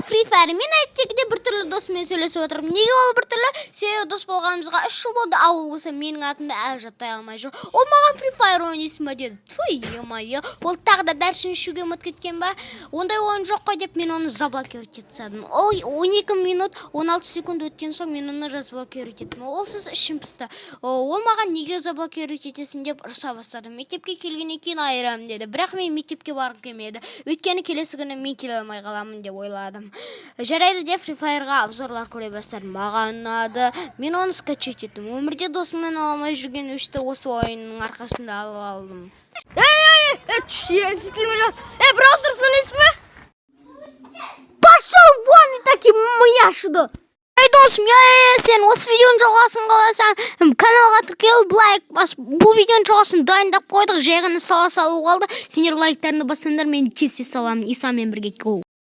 Free Fire. Мен әдеттегідей біртүрлі досыммен сөйлесіп отырмын. Неге ол біртүрлі? Себебі дос болғанымызға 3 жыл болды, ал ол болса менің атымды әлі жаттай алмай жүр. Ол маған «Free Fire ойнайсың ба?» деді. Туй, ё-моё, ол тағы да дәрісін ішуге ұмытып кеткен ба? Ондай ойын жоқ қой деп, мен оны заблокировать етіп тастадым. Ол 12 минут 16 секунд өткен соң, мен оны разблокировать еттім. Олсыз ішім пысты. Ол маған «Неге заблокировать етесің?» деп ұрса бастады. «Мектепке келгеннен кейін айырамын», – деді. Бірақ мен мектепке барғым келмеді. Өйткені келесі күні мен келе алмай қаламын деп ойладым. Жарайды деп, Free Fire'ға обзорлар көре бастадым. Маған ұнады. Мен оны скачать еттім. Өмірде досымнан ала алмай жүрген өшті осы ойынның арқасында алып алдым. Ей, ей, ей, естілмей жатыр. Ей, Brawl Stars ойнайсың ба? Пошел вон, таким мыяшуды. Ей, досым, я сен осы видеоның жалғасын қаласаң, каналға тіркеліп, лайк бас. Бұл видеоның жалғасын дайындап қойдық, жай ғана сала салу қалды. Сендер лайктарыңды бассаңдар, мен тез тез саламын. Исамен бірге, go.